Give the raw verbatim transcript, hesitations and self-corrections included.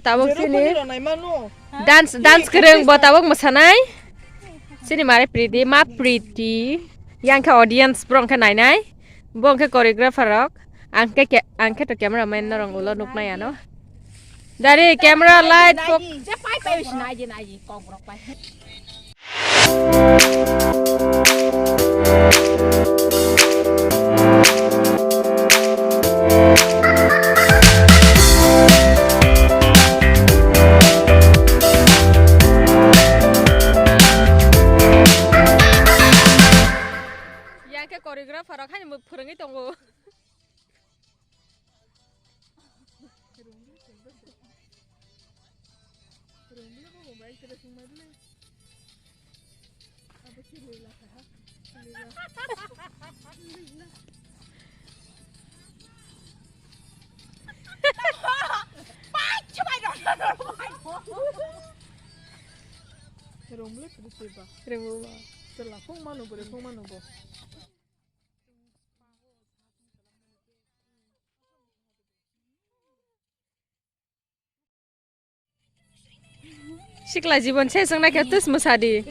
Tabuk chini dance, dance kwrwng bo tabuk mwsanai. Chini mare Priti, ma Priti. Yang khe audience borok khe nainai. Bo khe choreographer rok. Ang khe ke-, ang khe to cameraman norok ulo nuknai ano. Dari camera light fok. Yang khe choreographer rok haino phwrwngwi tongo. Rwngmwlwi kwrwi se ba. Rwngmwlwi ba. Chwla phung mano bo, rw phung mano bo. Sikla jibon se chwng naikhe tus mwsadi.